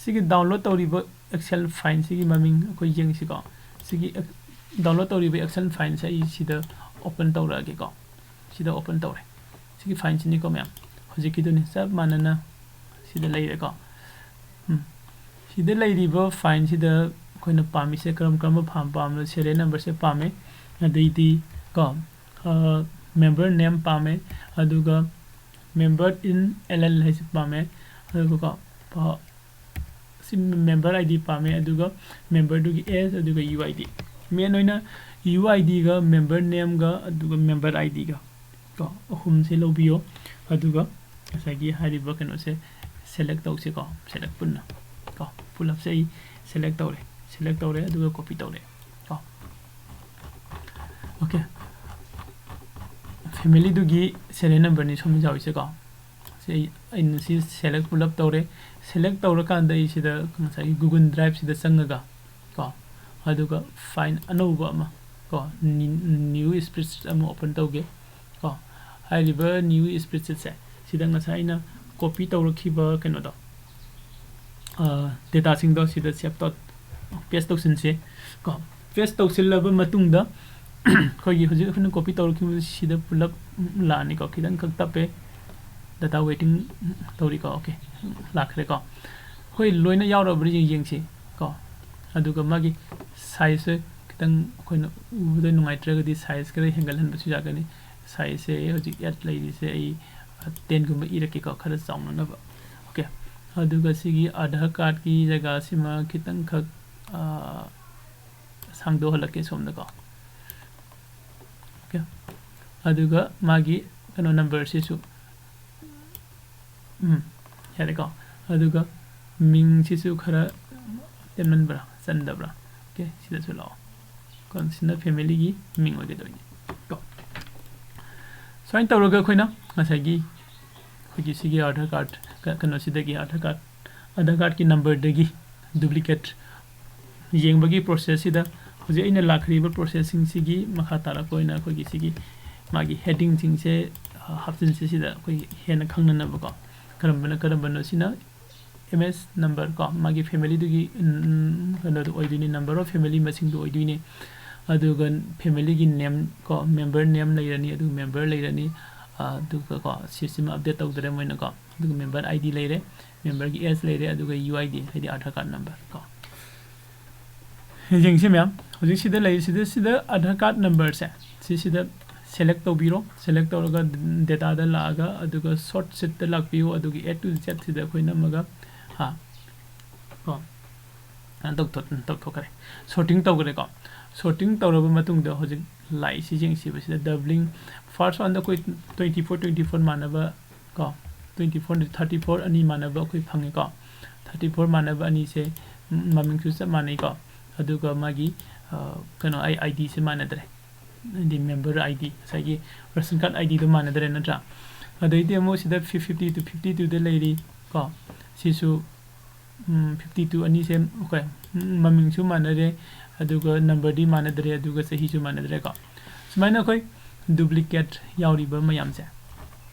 ꯁꯤꯒꯤ ꯗꯥꯎꯟꯂꯣꯗ ꯇꯧꯔꯤꯕ ꯑꯦꯛꯁꯦꯜ ꯐꯥꯏꯜꯁꯤꯒꯤ ꯃꯃꯤꯡ ꯑꯩꯈꯣꯏ ꯌꯦꯡꯁꯤꯀꯣ꯫ ꯁꯤꯒꯤ ꯑꯦꯛ-, ꯗꯥꯎꯟꯂꯣꯗ ꯇꯧꯔꯤꯕ ꯑꯦꯛꯁꯦꯜ ꯐꯥꯏꯜꯁꯦ ꯑꯩ ꯁꯤꯗ ꯑꯣꯄꯟ ꯇꯧꯔꯛꯑꯒꯦꯀꯣ꯫ ꯁꯤꯗ ꯑꯣꯄꯟ ꯇꯧꯔꯦ꯫ ꯁꯤꯒꯤ ꯐꯥꯏꯜꯁꯤꯅꯤꯀꯣ ꯃꯌꯥꯝ, ꯍꯧꯖꯤꯛꯀꯤꯗꯨꯅꯤ, ꯆꯞ ꯃꯥꯟꯅꯅ ꯁꯤꯗ ꯂꯩꯔꯦꯀꯣ꯫ ꯎꯝ꯫ ꯁꯤꯗ ꯂꯩꯔꯤꯕ ꯐꯥꯏꯜꯁꯤꯗ ꯑꯩꯈꯣꯏꯅ ꯄꯥꯝꯃꯤꯁꯦ ꯀꯔꯝ ꯀꯔꯝꯕ ꯐꯥꯏꯜ ꯄꯥꯝꯕꯅꯣ? ꯁꯦꯔꯤꯌꯦꯜ ꯅꯝꯕꯔꯁꯦ ꯄꯥꯝꯃꯦ, ꯑꯗꯩꯗꯤ ꯀꯣ, ꯑ, ꯃꯦꯝꯕꯔ ꯅꯦꯝ ꯄꯥꯝꯃꯦ, ꯑꯗꯨꯒ ꯃꯦꯝꯕꯔ ꯏꯟ ꯑꯦꯜ ꯑꯦꯜ ꯍꯥꯏꯁꯦ ꯄꯥꯝꯃꯦ, ꯑꯗꯨꯒ ꯀꯣ, ꯄ-, ꯁꯤ ꯃꯦꯝꯕꯔ ꯑꯥꯏ ꯗꯤ ꯄꯥꯝꯃꯦ, ꯑꯗꯨꯒ ꯃꯦꯝꯕꯔꯗꯨꯒꯤ ꯑꯦꯖ, ꯑꯗꯨꯒ ꯌꯨ ꯑꯥꯏ ꯗꯤ꯫ ꯃꯦꯟ ꯑꯣꯏꯅ ꯌꯨ ꯑꯥꯏ ꯗꯤꯒ ꯃꯦꯝꯕꯔ ꯅꯦꯝꯒ ꯑꯗꯨꯒ ꯃꯦꯝꯕꯔ ꯑꯥꯏ ꯗꯤꯒ ꯀꯣ, ꯑꯍꯨꯝꯁꯦ ꯂꯧꯕꯤꯌꯣ꯫ ꯑꯗꯨꯒ ꯉꯁꯥꯏꯒꯤ ꯍꯥꯏꯔꯤꯕ ꯀꯩꯅꯣꯁꯦ ꯁꯦꯂꯦꯛ ꯇꯧꯁꯦꯀꯣ, ꯁꯦꯂꯦꯛ ꯄꯨꯟꯅ ꯀꯣ, ꯄꯨꯂꯞꯁꯦ ꯑꯩ ꯁꯦꯂꯦꯛ ꯇꯧꯔꯦ, ꯁꯦꯂꯦꯛ ꯇꯧꯔꯦ, ꯑꯗꯨꯒ ꯀꯣꯄꯤ ꯇꯧꯔꯦ ꯀꯣ꯫ ꯑꯣꯀꯦ, ꯐꯦꯃꯤꯂꯤꯗꯨꯒꯤ ꯁꯦꯔꯤꯌꯦꯜ ꯅꯝꯕꯔꯅꯤ ꯁꯣꯝꯗ ꯌꯥꯎꯔꯤꯁꯦꯀꯣ꯫ ꯁꯤ ꯑꯩ ꯑꯩꯅ ꯁꯤ ꯁꯦꯂꯦꯛ ꯄꯨꯂꯞ ꯇꯧꯔꯦ꯫ ꯁꯦꯂꯦꯛ ꯇꯧꯔꯀꯥꯟꯗ ꯑꯩ ꯁꯤꯗ ꯉꯁꯥꯏꯒꯤ Google Drive ꯁꯤꯗ ꯆꯪꯉꯒ ꯀꯣ, ꯑꯗꯨꯒ ꯐꯥꯏꯜ ꯑꯅꯧꯕ ꯑꯃ ꯀꯣ, ꯅ꯭ꯌꯨ ꯁ꯭ꯄ꯭ꯔꯦꯗꯁꯤꯠ ꯑꯃ ꯑꯣꯄꯟ ꯇꯧꯒꯦ ꯀꯣ꯫ ꯍꯥꯏꯔꯤꯕ ꯅ꯭ꯌꯨ ꯁ꯭ꯄ꯭ꯔꯦꯗꯁꯤꯠꯁꯦ ꯁꯤꯗ ꯉꯁꯥꯏ ꯑꯩꯅ ꯀꯣꯄꯤ ꯇꯧꯔꯛꯈꯤꯕ ꯀꯩꯅꯣꯗꯣ, ꯗꯦꯇꯥꯁꯤꯡꯗꯣ ꯁꯤꯗ ꯁꯦꯞ ꯇꯧ, ꯄꯦꯁ ꯇꯧꯁꯤꯟꯁꯦ ꯀꯣ꯫ ꯄꯦꯁ ꯇꯧꯁꯤꯜꯂꯕ ꯃꯇꯨꯡꯗ ꯑꯩꯈꯣꯏꯒꯤ ꯍꯧꯖꯤꯛ ꯑꯩꯈꯣꯏꯅ ꯀꯣꯄꯤ ꯇꯧꯔꯛꯈꯤꯕ ꯁꯤꯗ ꯄꯨꯂꯞ ꯂꯥꯛꯑꯅꯤꯀꯣ꯫ ꯈꯤꯇꯪꯈꯛ ꯇꯞꯄꯦ, ꯗꯦꯇꯥ ꯋꯦꯇꯤꯡ ꯇꯧꯔꯤꯀꯣ꯫ ꯑꯣꯀꯦ, ꯂꯥꯛꯈ꯭ꯔꯦꯀꯣ꯫ ꯑꯩꯈꯣꯏ ꯂꯣꯏꯅ ꯌꯥꯎꯔꯕ꯭ꯔꯥ ꯌꯦꯡ-, ꯌꯦꯡꯁꯤ ꯀꯣ꯫ ꯑꯗꯨꯒ ꯃꯥꯒꯤ ꯁꯥꯏꯖꯁꯦ ꯈꯤꯇꯪ ꯑꯩꯈꯣꯏꯅ ꯎꯕꯗ ꯅꯨꯡꯉꯥꯏꯇ꯭ꯔꯒꯗꯤ ꯁꯥꯏꯖ ꯈꯔ ꯍꯦꯟꯒꯠꯍꯟꯕꯁꯨ ꯌꯥꯒꯅꯤ꯫ ꯁꯥꯏꯖꯁꯦ ꯍꯧꯖꯤꯛ ꯑꯩꯠ ꯂꯩꯔꯤꯁꯦ ꯑꯩ, ꯑ, ꯇꯦꯟꯒꯨꯝꯕ ꯏꯔꯛꯀꯦꯀꯣ, ꯈꯔ ꯆꯥꯎꯅꯅꯕ꯫ ꯑꯣꯀꯦ, ꯑꯗꯨꯒ ꯁꯤꯒꯤ ꯑꯙꯥꯔ ꯀꯥꯔꯠꯀꯤ ꯖꯒꯥꯁꯤꯃ ꯈꯤꯇꯪꯈꯛ, ꯑ, ꯁꯥꯡꯗꯣꯛꯍꯜꯂꯛꯀꯦ ꯁꯣꯝꯗꯀꯣ꯫ ꯑꯣꯀꯦ, ꯑꯗꯨꯒ ꯃꯥꯒꯤ ꯀꯩꯅꯣ ꯅꯝꯕꯔꯁꯤꯁꯨ, ꯎꯝ, ꯌꯥꯔꯦꯀꯣ꯫ ꯑꯗꯨꯒ ꯃꯤꯡꯁꯤꯁꯨ ꯈꯔ ꯇꯦꯟꯃꯟꯕ꯭ꯔꯥ, ꯆꯟꯗꯕ꯭ꯔꯥ? ꯑꯣꯀꯦ, ꯁꯤꯗꯁꯨ ꯂꯥꯛꯑꯣ꯫ ꯀꯣ, ꯁꯤꯅ ꯐꯦꯃꯤꯂꯤꯒꯤ ꯃꯤꯡ ꯑꯣꯏꯒꯗꯣꯏꯅꯤ ꯀꯣ꯫ ꯁꯨꯃꯥꯏꯅ ꯇꯧꯔꯒ ꯑꯩꯈꯣꯏꯅ ꯉꯁꯥꯏꯒꯤ ꯑꯩꯈꯣꯏꯒꯤ ꯁꯤꯒꯤ ꯑꯥꯙꯥꯔ ꯀꯥꯔꯠ ꯀ-, ꯀꯩꯅꯣꯁꯤꯗꯒꯤ ꯑꯥꯙꯥꯔ ꯀꯥꯔꯠ, ꯑꯥꯙꯥꯔ ꯀꯥꯔꯠꯀꯤ ꯅꯝꯕꯔꯗꯒꯤ ꯗꯨꯄ꯭ꯂꯤꯀꯦꯠ ꯌꯦꯡꯕꯒꯤ ꯄ꯭ꯔꯣꯁꯦꯁꯁꯤꯗ ꯍꯧꯖꯤꯛ ꯑꯩꯅ ꯂꯥꯛꯈ꯭ꯔꯤꯕ ꯄ꯭ꯔꯣꯁꯦꯁꯁꯤꯡꯁꯤꯒꯤ ꯃꯈꯥ ꯇꯥꯔꯛꯄ ꯑꯣꯏꯅ ꯑꯩꯈꯣꯏꯒꯤ ꯁꯤꯒꯤ ꯃꯥꯒꯤ ꯍꯦꯗꯤꯡꯁꯤꯡꯁꯦ, ꯑ, ꯍꯥꯞꯆꯤꯟꯁꯤ꯫ ꯁꯤꯗ ꯑꯩꯈꯣꯏꯒꯤ ꯍꯦꯟꯅ ꯈꯪꯅꯅꯕꯀꯣ, ꯀꯔꯝꯕꯅ ꯀꯔꯝꯕꯅꯣ, ꯁꯤꯅ ꯑꯦꯝ ꯑꯦꯁ ꯅꯝꯕꯔ ꯀꯣ, ꯃꯥꯒꯤ ꯐꯦꯃꯤꯂꯤꯗꯨꯒꯤ, ꯎꯝ, ꯀꯩꯅꯣꯗꯣ ꯑꯣꯏꯗꯣꯏꯅꯤ, ꯅꯝꯕꯔ ꯑꯣꯐ ꯐꯦꯃꯤꯂꯤ ꯃꯁꯤꯡꯗꯣ ꯑꯣꯏꯗꯣꯏꯅꯤ꯫ ꯑꯗꯨꯒ ꯐꯦꯃꯤꯂꯤꯒꯤ ꯅꯦꯝ ꯀꯣ, ꯃꯦꯝꯕꯔ ꯅꯦꯝ ꯂꯩꯔꯅꯤ, ꯑꯗꯨꯒ ꯃꯦꯝꯕꯔ ꯂꯩꯔꯅꯤ, ꯑꯗꯨꯒ ꯀꯣ, ꯁꯤꯁꯤꯃ ꯑꯞꯗꯦꯠ ꯇꯧꯗ꯭ꯔꯦ ꯃꯣꯏꯅ ꯀꯣ꯫ ꯑꯗꯨꯒ ꯃꯦꯝꯕꯔ ꯑꯥꯏ ꯗꯤ ꯂꯩꯔꯦ, ꯃꯦꯝꯕꯔꯒꯤ ꯑꯦꯖ ꯂꯩꯔꯦ, ꯑꯗꯨꯒ ꯌꯨ ꯑꯥꯏ ꯗꯤ, ꯍꯥꯏꯗꯤ ꯑꯥꯙꯥꯔ ꯀꯥꯔꯠ ꯅꯝꯕꯔ ꯀꯣ꯫ ꯌꯦꯡꯁꯤ ꯃꯌꯥꯝ, ꯍꯧꯖꯤꯛ ꯁꯤꯗ ꯂꯩꯔꯤꯁꯤꯗ, ꯁꯤꯗ ꯑꯥꯙꯥꯔ ꯀꯥꯔꯠ ꯅꯝꯕꯔꯁꯦ ꯁꯤꯁꯤꯗ ꯁꯦꯂꯦꯛ ꯇꯧꯕꯤꯔꯣ꯫ ꯁꯦꯂꯦꯛ ꯇꯧꯔꯒ ꯗꯦꯇꯥꯗ ꯂꯥꯛꯑꯒ, ꯑꯗꯨꯒ ꯁꯣꯔꯠ ꯁꯤꯠꯇ ꯂꯥꯛꯄꯤꯌꯨ꯫ ꯑꯗꯨꯒꯤ ꯑꯦ ꯇꯨ ꯖꯦꯠꯁꯤꯗ ꯑꯩꯈꯣꯏ ꯅꯝꯃꯒ, ꯍꯥ, ꯀꯣ, ꯇꯧꯊꯣꯛ-, ꯇꯧꯊꯣꯛꯈ꯭ꯔꯦ, ꯁꯣꯔꯇꯤꯡ ꯇꯧꯈ꯭ꯔꯦꯀꯣ꯫ ꯁꯣꯔꯇꯤꯡ ꯇꯧꯔꯕ ꯃꯇꯨꯡꯗ ꯍꯧꯖꯤꯛ ꯂꯥꯛꯏꯁꯤ ꯌꯦꯡꯁꯤꯕ꯫ ꯁꯤꯗ ꯗꯕ꯭ꯂꯤꯡ, ꯐꯥꯔꯁ ꯋꯥꯟꯗ ꯑꯩꯈꯣꯏ ꯇ꯭ꯋꯦꯟꯇꯤ ꯐꯣꯔ, ꯇ꯭ꯋꯦꯟꯇꯤ ꯐꯣꯔ ꯃꯥꯟꯅꯕ ꯀꯣ, ꯇ꯭ꯋꯦꯟꯇꯤ ꯐꯣꯔ, ꯊꯥꯔꯇꯤ ꯐꯣꯔ ꯑꯅꯤ ꯃꯥꯟꯅꯕ ꯑꯩꯈꯣꯏ ꯐꯪꯉꯦꯀꯣ꯫ ꯊꯥꯔꯇꯤ ꯐꯣꯔ ꯃꯥꯟꯅꯕ ꯑꯅꯤꯁꯦ, ꯎꯝ, ꯃꯃꯤꯡꯁꯨ ꯆꯞ ꯃꯥꯟꯅꯩꯀꯣ꯫ ꯑꯗꯨꯒ ꯃꯥꯒꯤ, ꯑ, ꯀꯩꯅꯣ, ꯑꯥꯏ-, ꯑꯥꯏ ꯗꯤꯁꯦ ꯃꯥꯟꯅꯗ꯭ꯔꯦ꯫ ꯍꯥꯏꯗꯤ ꯃꯦꯝꯕꯔ ꯑꯥꯏ ꯗꯤ, ꯉꯁꯥꯏꯒꯤ ꯔꯦꯁꯟ ꯀꯥꯔꯗ ꯑꯥꯏ ꯗꯤꯗꯣ ꯃꯥꯟꯅꯗ꯭ꯔꯦ ꯅꯠꯇ꯭ꯔꯥ? ꯑꯗꯩꯗꯤ ꯑꯃꯨꯛ ꯁꯤꯗ fifty two, fifty two ꯗ ꯂꯩꯔꯤ ꯀꯣ꯫ ꯁꯤꯁꯨ fifty two ꯑꯅꯤꯁꯦ ꯑꯩꯈꯣꯏ ꯃꯃꯤꯡꯁꯨ ꯃꯥꯟꯅꯔꯦ, ꯑꯗꯨꯒ number ꯗꯤ ꯃꯥꯟꯅꯗ꯭ꯔꯦ, ꯑꯗꯨꯒ ꯆꯍꯤꯁꯨ ꯃꯥꯟꯅꯗ꯭ꯔꯦ ꯀꯣ꯫ ꯁꯨꯃꯥꯏꯅ ꯑꯩꯈꯣꯏ duplicate ꯌꯥꯎꯔꯤꯕ ꯃꯌꯥꯝꯁꯦ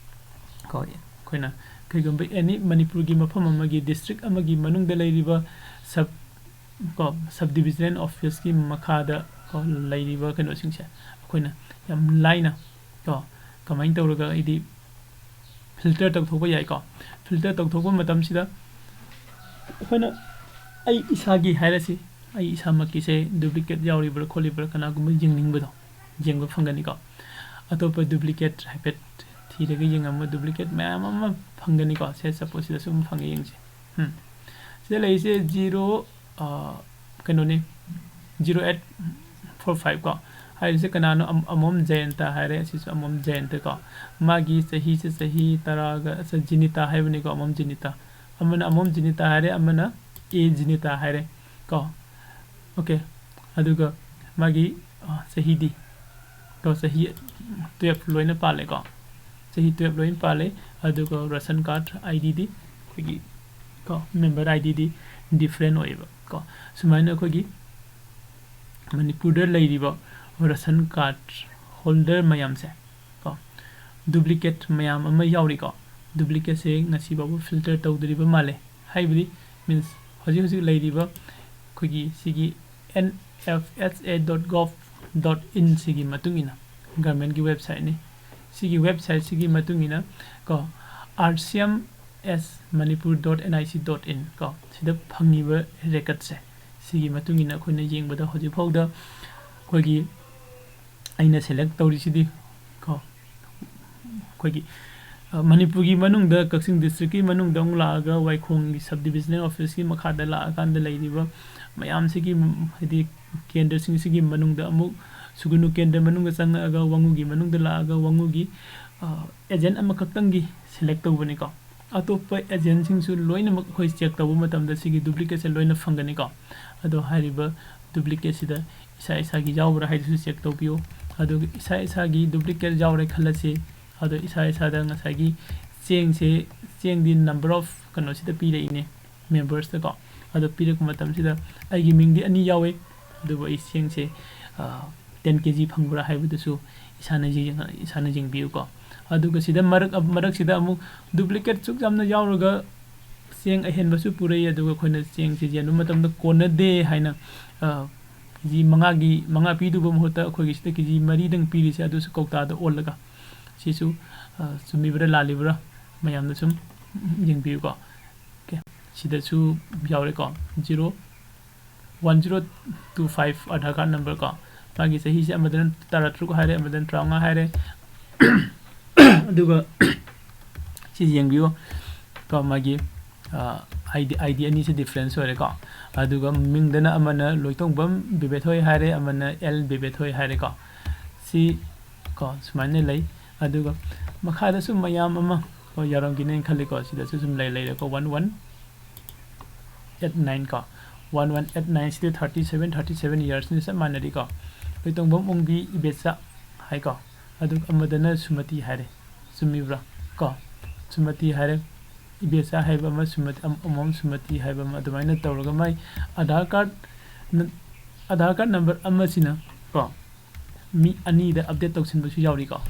ꯀꯣ, ꯑꯩꯈꯣꯏꯅ ꯀꯩꯒꯨꯝꯕ any ꯃꯅꯤꯄꯨꯔꯒꯤ ꯃꯐꯝ ꯑꯃꯒꯤ district ꯑꯃꯒꯤ ꯃꯅꯨꯡꯗ ꯂꯩꯔꯤꯕ sub ꯀꯣ, sub divisional office ꯀꯤ ꯃꯈꯥꯗ ꯀꯣ ꯂꯩꯔꯤꯕ ꯀꯩꯅꯣꯁꯤꯡꯁꯦ ꯑꯩꯈꯣꯏꯅ ꯌꯥꯝ ꯂꯥꯏꯅ ꯀꯣ ꯀꯃꯥꯏꯅ ꯇꯧꯔꯒ ꯍꯥꯏꯗꯤ filter ꯇꯧꯊꯣꯛꯄ ꯌꯥꯏꯀꯣ꯫ Filter ꯇꯧꯊꯣꯛꯄ ꯃꯇꯝꯁꯤꯗ ꯑꯩꯈꯣꯏꯅ ꯑꯩ ꯏꯁꯥꯒꯤ ꯍꯥꯏꯔꯁꯤ, ꯑꯩ ꯏꯁꯥꯃꯛꯀꯤꯁꯦ duplicate ꯌꯥꯎꯔꯤꯕ꯭ꯔꯥ ꯈꯣꯠꯂꯤꯕ꯭ꯔꯥ ꯀꯅꯥꯒꯨꯝꯕ ꯌꯦꯡꯅꯤꯡꯕꯗꯣ ꯌꯦꯡꯕ ꯐꯪꯒꯅꯤꯀꯣ꯫ ꯑꯇꯣꯞꯄ duplicate ꯍꯥꯏꯐꯦꯠ ꯊꯤꯔꯒ ꯌꯦꯡꯉꯝꯕ duplicate ꯃꯌꯥꯝ ꯑꯃ ꯐꯪꯒꯅꯤꯀꯣ꯫ ꯁꯦ, suppose ꯁꯤꯗꯁꯨ ꯑꯃ ꯐꯪꯉꯦ, ꯌꯦꯡꯁꯦ꯫ ꯎꯝ꯫ ꯁꯤꯗ ꯂꯩꯔꯤꯁꯦ zero, ꯑ, ꯀꯩꯅꯣꯅꯤ, zero eight four five ꯀꯣ꯫ ꯍꯥꯏꯔꯤꯁꯦ ꯀꯅꯥꯅꯣ? ꯑꯝ-, ꯑꯃꯣꯝ ꯖꯌꯟꯇ ꯍꯥꯏꯔꯦ꯫ ꯑꯁꯤꯁꯨ ꯑꯃꯣꯝ ꯖꯌꯟꯇ ꯀꯣ꯫ ꯃꯥꯒꯤ ꯆꯍꯤꯁꯦ ꯆꯍꯤ ꯇꯔꯥꯒ, ꯁꯦ, ꯖꯤꯅꯤꯇꯥ ꯍꯥꯏꯕꯅꯤꯀꯣ, ꯑꯃꯣꯝ ꯖꯤꯅꯤꯇꯥ꯫ ꯑꯃꯅ ꯑꯃꯣꯝ ꯖꯤꯅꯤꯇꯥ ꯍꯥꯏꯔꯦ, ꯑꯃꯅ ꯑꯦ ꯖꯤꯅꯤꯇꯥ ꯍꯥꯏꯔꯦ ꯀꯣ꯫ OK꯫ ꯑꯗꯨꯒ ꯃꯥꯒꯤ, ꯑ, ꯆꯍꯤꯗꯤ ꯀꯣ, ꯆꯍꯤ twelve ꯂꯣꯏꯅ ꯄꯥꯜꯂꯦꯀꯣ꯫ ꯆꯍꯤ twelve ꯂꯣꯏꯅ ꯄꯥꯜꯂꯦ꯫ ꯑꯗꯨꯒ ration card ID ꯗꯤ ꯑꯩꯈꯣꯏꯒꯤ ꯀꯣ, member ID ꯗꯤ different ꯑꯣꯏꯌꯦꯕ ꯀꯣ꯫ ꯁꯨꯃꯥꯏꯅ ꯑꯩꯈꯣꯏꯒꯤ ꯃꯅꯤꯄꯨꯔꯗ ꯂꯩꯔꯤꯕ ration card holder ꯃꯌꯥꯝꯁꯦ ꯀꯣ, duplicate ꯃꯌꯥꯝ ꯑꯃ ꯌꯥꯎꯔꯤꯀꯣ꯫ Duplicate ꯁꯦ ꯉꯁꯤ ꯐꯥꯎꯕ filter ꯇꯧꯗ꯭ꯔꯤꯕ ꯃꯥꯜꯂꯦ꯫ ꯍꯥꯏꯕꯗꯤ, means, ꯍꯧꯖꯤꯛ ꯍꯧꯖꯤꯛ ꯂꯩꯔꯤꯕ ꯑꯩꯈꯣꯏꯒꯤ ꯁꯤꯒꯤ N F S A dot gov dot in ꯁꯤꯒꯤ ꯃꯇꯨꯡ ꯏꯟꯅ, government ꯀꯤ website ꯅꯤ꯫ ꯁꯤꯒꯤ website ꯁꯤꯒꯤ ꯃꯇꯨꯡ ꯏꯟꯅ ꯀꯣ, R C M S Manipur dot N I C dot in ꯀꯣ, ꯁꯤꯗ ꯐꯪꯉꯤꯕ record ꯁꯦ, ꯁꯤꯒꯤ ꯃꯇꯨꯡ ꯏꯟꯅ ꯑꯩꯈꯣꯏꯅ ꯌꯦꯡꯕꯗ ꯍꯧꯖꯤꯛ ꯐꯥꯎꯗ ꯑꯩꯈꯣꯏꯒꯤ ꯑꯩꯅ select ꯇꯧꯔꯤꯁꯤꯗꯤ ꯀꯣ, ꯑꯩꯈꯣꯏꯒꯤ, ꯑ, ꯃꯅꯤꯄꯨꯔꯒꯤ ꯃꯅꯨꯡꯗ, ꯀꯛꯆꯤꯡ district ꯀꯤ ꯃꯅꯨꯡꯗ ꯑꯃꯨꯛ ꯂꯥꯛꯑꯒ ꯋꯥꯏꯈꯣꯡꯒꯤ sub divisional office ꯀꯤ ꯃꯈꯥꯗ ꯂꯥꯛꯑꯀꯥꯟꯗ ꯂꯩꯔꯤꯕ ꯃꯌꯥꯝꯁꯤꯒꯤ, ꯍꯥꯏꯗꯤ, ꯀꯦꯟꯗ꯭ꯔꯁꯤꯡꯁꯤꯒꯤ ꯃꯅꯨꯡꯗ ꯑꯃꯨꯛ ꯁꯨꯒꯨꯅꯨ ꯀꯦꯟꯗ꯭ꯔ ꯃꯅꯨꯡꯗ ꯆꯪꯉꯛꯑꯒ ꯋꯥꯉꯨꯒꯤ ꯃꯅꯨꯡꯗ ꯂꯥꯛꯑꯒ ꯋꯥꯉꯨꯒꯤ, ꯑ, agent ꯑꯃꯈꯛꯇꯪꯒꯤ select ꯇꯧꯕꯅꯤꯀꯣ꯫ ꯑꯇꯣꯞꯄ agent ꯁꯤꯡꯁꯨ ꯂꯣꯏꯅꯃꯛ ꯑꯩꯈꯣꯏ check ꯇꯧꯕ ꯃꯇꯝꯗ ꯁꯤꯒꯤ duplicate ꯁꯦ ꯂꯣꯏꯅ ꯐꯪꯒꯅꯤꯀꯣ꯫ ꯑꯗꯣ ꯍꯥꯏꯔꯤꯕ duplicate ꯁꯤꯗ ꯏꯁꯥ ꯏꯁꯥꯒꯤ ꯌꯥꯎꯕ꯭ꯔꯥ ꯍꯥꯏꯗꯨꯁꯨ check ꯇꯧꯕꯤꯌꯨ꯫ ꯑꯗꯨꯒ ꯏꯁꯥ ꯏꯁꯥꯒꯤ duplicate ꯌꯥꯎꯔꯦ ꯈꯜꯂꯁꯤ, ꯑꯗꯣ ꯏꯁꯥ ꯏꯁꯥꯗ ꯉꯁꯥꯏꯒꯤ ꯆꯦꯡꯁꯦ, ꯆꯦꯡꯗꯤ number of ꯀꯩꯅꯣꯁꯤꯗ ꯄꯤꯔꯛꯏꯅꯦ, membersꯇꯀꯣ꯫ ꯑꯗꯣ ꯄꯤꯔꯛꯄ ꯃꯇꯝꯁꯤꯗ ꯑꯩꯒꯤ ꯃꯤꯡꯗꯤ ꯑꯅꯤ ꯌꯥꯎꯋꯦ, ꯑꯗꯨꯕꯨ ꯑꯩ ꯆꯦꯡꯁꯦ ten KG ꯐꯪꯕ꯭ꯔꯥ ꯍꯥꯏꯕꯗꯨꯁꯨ ꯏꯁꯥꯅ ꯌꯦꯡ-, ꯏꯁꯥꯅ ꯌꯦꯡꯕꯤꯌꯨꯀꯣ꯫ ꯑꯗꯨꯒ ꯁꯤꯗ ꯃꯔꯛ, ꯃꯔꯛꯁꯤꯗ ꯑꯃꯨꯛ duplicate ꯁꯨꯛ ꯌꯥꯝꯅ ꯌꯥꯎꯔꯒ ꯆꯦꯡ ꯑꯍꯦꯟꯕꯁꯨ ꯄꯨꯔꯛꯏ, ꯑꯗꯨꯒ ꯑꯩꯈꯣꯏꯅ ꯆꯦꯡꯁꯦ ꯌꯦꯟꯕ ꯃꯇꯝꯗ ꯀꯣꯟꯅꯗꯦ ꯍꯥꯏꯅ, ꯑ, KG ꯃꯉꯥꯒꯤ, ꯃꯉꯥ ꯄꯤꯗꯧꯕ ꯃꯍꯨꯠꯇ ꯑꯩꯈꯣꯏꯒꯤ ꯁꯤꯗ KG ꯃꯔꯤꯗꯪ ꯄꯤꯔꯤꯁꯦ, ꯑꯗꯨꯁꯨ ꯀꯧꯇꯥꯗ ꯑꯣꯜꯂꯒ ꯁꯤꯁꯨ, ꯑ, ꯆꯨꯝꯃꯤꯕ꯭ꯔꯥ ꯂꯥꯜꯂꯤꯕ꯭ꯔꯥ ꯃꯌꯥꯝꯅ ꯁꯨꯝ ꯌꯦꯡꯕꯤꯌꯨꯀꯣ꯫ Okay, ꯁꯤꯗꯁꯨ ꯌꯥꯎꯔꯦꯀꯣ, zero one zero two five Aadhaar card number ꯀꯣ꯫ ꯃꯥꯒꯤ ꯆꯍꯤꯁꯦ ꯑꯃꯗꯅ ꯇꯔꯥꯇꯔꯨꯛ ꯍꯥꯏꯔꯦ, ꯑꯃꯗꯅ ꯇꯔꯥꯃꯉꯥ ꯍꯥꯏꯔꯦ꯫ ꯑꯗꯨꯒ ꯁꯤ ꯌꯦꯡꯕꯤꯌꯨ ꯀꯣ, ꯃꯥꯒꯤ, ꯑ, ID, ID ꯑꯅꯤꯁꯦ difference ꯑꯣꯏꯔꯦꯀꯣ꯫ ꯑꯗꯨꯒ ꯃꯤꯡꯗꯅ ꯑꯃꯅ ꯂꯣꯏꯇꯣꯡꯕꯝ ꯕꯦꯕꯦꯊꯣꯏ ꯍꯥꯏꯔꯦ, ꯑꯃꯅ ꯑꯦꯜ ꯕꯦꯕꯦꯊꯣꯏ ꯍꯥꯏꯔꯦꯀꯣ꯫ ꯁꯤ ꯀꯣ ꯁꯨꯃꯥꯏꯅ ꯂꯩ꯫ ꯑꯗꯨꯒ ꯃꯈꯥꯗꯁꯨ ꯃꯌꯥꯝ ꯑꯃ ꯀꯣ ꯌꯥꯎꯔꯝꯒꯅꯤꯅ ꯈꯜꯂꯤꯀꯣ꯫ ꯁꯤꯗꯁꯨ ꯁꯨꯝ ꯂꯩ, ꯂꯩꯔꯦꯀꯣ, one one eight nine ꯀꯣ꯫ One one eight nine ꯁꯤꯗꯤ thirty seven, thirty seven yearsꯅꯤ, ꯆꯞ ꯃꯥꯟꯅꯔꯤꯀꯣ꯫ ꯂꯣꯏꯇꯣꯡꯕꯝ ꯑꯣꯡꯕꯤ ꯏꯕꯦꯆꯥ ꯍꯥꯏꯀꯣ꯫ ꯑꯗꯨꯒ ꯑꯃꯗꯅ ꯁꯨꯃꯇꯤ ꯍꯥꯏꯔꯦ꯫ ꯆꯨꯝꯃꯤꯕ꯭ꯔꯥ? ꯀꯣ, ꯁꯨꯃꯇꯤ ꯍꯥꯏꯔꯦ꯫ ꯏꯕꯦꯆꯥ ꯍꯥꯏꯕ ꯑꯃ, ꯁꯨꯃꯇꯤ, ꯑꯝ-, ꯑꯃꯣꯝ ꯁꯨꯃꯇꯤ ꯍꯥꯏꯕ ꯑꯃ, ꯑꯗꯨꯃꯥꯏꯅ ꯇꯧꯔꯒ ꯃꯥꯏ ꯑꯙꯥꯔ ꯀꯥꯔꯗ ꯅ-, ꯑꯙꯥꯔ ꯀꯥꯔꯗ ꯅꯝꯕꯔ ꯑꯃꯁꯤꯅ ꯀꯣ, ꯃꯤ ꯑꯅꯤꯗ ꯑꯞꯗꯦꯠ ꯇꯧꯁꯤꯟꯕꯁꯨ ꯌꯥꯎꯔꯤꯀꯣ꯫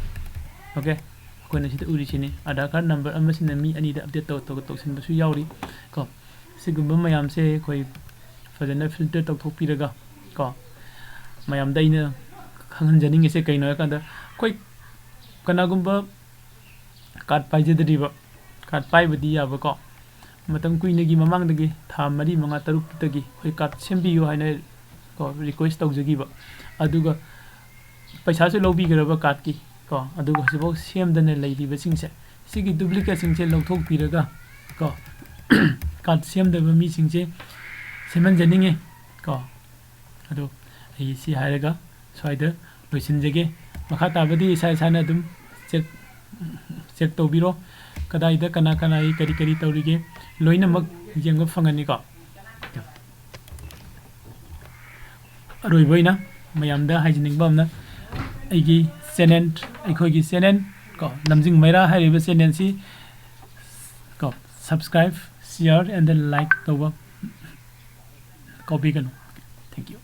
Okay? ꯑꯩꯈꯣꯏꯅ ꯁꯤꯗ ꯎꯔꯤꯁꯤꯅꯤ, ꯑꯙꯥꯔ ꯀꯥꯔꯗ ꯅꯝꯕꯔ ꯑꯃꯁꯤꯅ ꯃꯤ ꯑꯅꯤꯗ ꯑꯞꯗꯦꯠ ꯇꯧ-, ꯇꯧ-, ꯇꯧꯁꯤꯟꯕꯁꯨ ꯌꯥꯎꯔꯤ ꯀꯣ꯫ ꯁꯤꯒꯨꯝꯕ ꯃꯌꯥꯝꯁꯦ ꯑꯩꯈꯣꯏ ꯐꯖꯅ ꯐꯤꯜꯇꯔ ꯇꯧꯊꯣꯛꯄꯤꯔꯒ ꯀꯣ, ꯃꯌꯥꯝꯗ ꯑꯩꯅ ꯈꯪꯍꯟꯖꯅꯤꯡꯉꯤꯁꯦ ꯀꯩꯅꯣ ꯍꯥꯏꯀꯥꯟꯗ, ꯑꯩꯈꯣꯏ ꯀꯅꯥꯒꯨꯝꯕ ꯀꯥꯔꯗ ꯄꯥꯏꯖꯗ꯭ꯔꯤꯕ, ꯀꯥꯔꯗ ꯄꯥꯏꯕꯗꯤ ꯌꯥꯕꯀꯣ, ꯃꯇꯝ ꯀꯨꯏꯅꯒꯤ ꯃꯃꯥꯡꯗꯒꯤ, ꯊꯥ ꯃꯔꯤ, ꯃꯉꯥ, ꯇꯔꯨꯛꯇꯒꯤ ꯑꯩꯈꯣꯏ ꯀꯥꯔꯗ ꯁꯦꯝꯕꯤꯌꯨ ꯍꯥꯏꯅ ꯀꯣ ꯔꯤꯀ꯭ꯋꯦꯁ ꯇꯧꯖꯈꯤꯕ, ꯑꯗꯨꯒ ꯄꯩꯁꯥꯁꯨ ꯂꯧꯕꯤꯈ꯭ꯔꯕ ꯀꯥꯔꯗꯀꯤ ꯀꯣ, ꯑꯗꯨꯒ ꯍꯧꯖꯤꯛꯐꯥꯎ ꯁꯦꯝꯗꯅ ꯂꯩꯔꯤꯕꯁꯤꯡꯁꯦ, ꯁꯤꯒꯤ ꯗꯨꯄ꯭ꯂꯤꯀꯦꯠꯁꯤꯡꯁꯦ ꯂꯧꯊꯣꯛꯄꯤꯔꯒ ꯀꯣ, ꯀꯥꯔꯗ ꯁꯦꯝꯗꯕ ꯃꯤꯁꯤꯡꯁꯦ ꯁꯦꯝꯍꯟꯖꯅꯤꯡꯉꯤ ꯀꯣ꯫ ꯑꯗꯣ ꯑꯩ ꯁꯤ ꯍꯥꯏꯔꯒ ꯁ꯭ꯋꯥꯏꯗ ꯂꯣꯏꯁꯤꯟꯖꯒꯦ꯫ ꯃꯈꯥ ꯇꯥꯕꯗꯤ ꯏꯁꯥ ꯏꯁꯥꯅ ꯑꯗꯨꯝ ꯆꯦꯛ, ꯆꯦꯛ ꯇꯧꯕꯤꯔꯣ꯫ ꯀꯗꯥꯏꯗ ꯀꯅꯥ ꯀꯅꯥꯒꯤ ꯀꯔꯤ ꯀꯔꯤ ꯇꯧꯔꯤꯒꯦ, ꯂꯣꯏꯅꯃꯛ ꯌꯦꯡꯕ ꯐꯪꯒꯅꯤꯀꯣ꯫ ꯑꯔꯣꯏꯕ ꯑꯣꯏꯅ ꯃꯌꯥꯝꯗ ꯍꯥꯏꯖꯅꯤꯡꯕ ꯑꯃꯅ, ꯑꯩꯒꯤ ꯆꯦꯅꯦꯜ, ꯑꯩꯈꯣꯏꯒꯤ ꯆꯦꯅꯦꯜ ꯀꯣ, ꯂꯝꯖꯤꯡ ꯃꯩꯔꯥ ꯍꯥꯏꯔꯤꯕ ꯆꯦꯅꯦꯜꯁꯤ ꯀꯣ, subscribe, share and then like ꯇꯧꯕ ꯀꯥꯎꯕꯤꯒꯅꯨ꯫ Thank you꯫